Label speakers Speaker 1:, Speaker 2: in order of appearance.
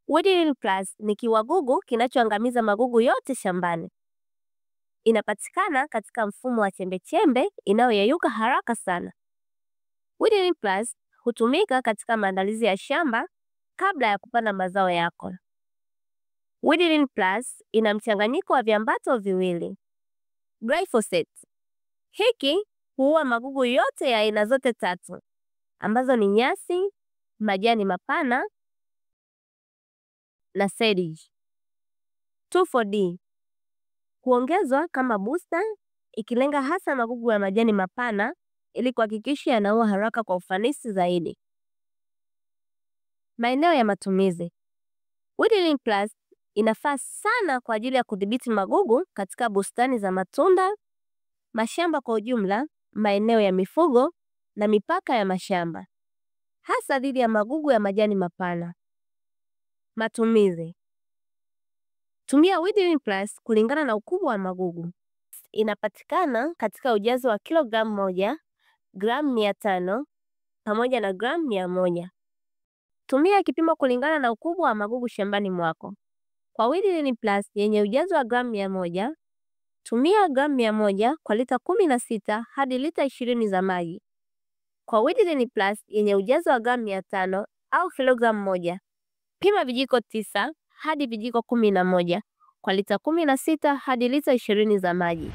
Speaker 1: Weedlin Plus ni kiwagugu kinachoangamiza magugu yote shambani. Inapatikana katika mfumo wa chembechembe inayoyeyuka haraka sana. Weedlin Plus hutumika katika maandalizi ya shamba kabla ya kupanda mazao yako. Weedlin Plus ina mchanganyiko wa viambato viwili. Glyphosate. Hiki huua magugu yote ya aina zote tatu ambazo ni nyasi, majani mapana na sedge. 2,4-D huongezwa kama booster ikilenga hasa magugu ya majani mapana ili kuhakikisha yanaua haraka kwa ufanisi zaidi. Maeneo ya matumizi. Weedlin Plus inafaa sana kwa ajili ya kudhibiti magugu katika bustani za matunda, mashamba kwa ujumla, maeneo ya mifugo na mipaka ya mashamba, hasa dhidi ya magugu ya majani mapana. Matumizi. Tumia Weedlin Plus kulingana na ukubwa wa magugu. Inapatikana katika ujazo wa kilogramu 1, gramu 500 pamoja na gramu 100. Tumia kipimo kulingana na ukubwa wa magugu shambani mwako. Kwa Weedlin Plus yenye ujazo wa gramu 100, tumia gramu 100 kwa lita 16 hadi lita 20 za maji. Kwa Weedlin Plus yenye ujazo wa gramu 500 au kilogramu 1, pima vijiko 9 hadi vijiko 11 kwa lita 16 hadi lita 20 za maji.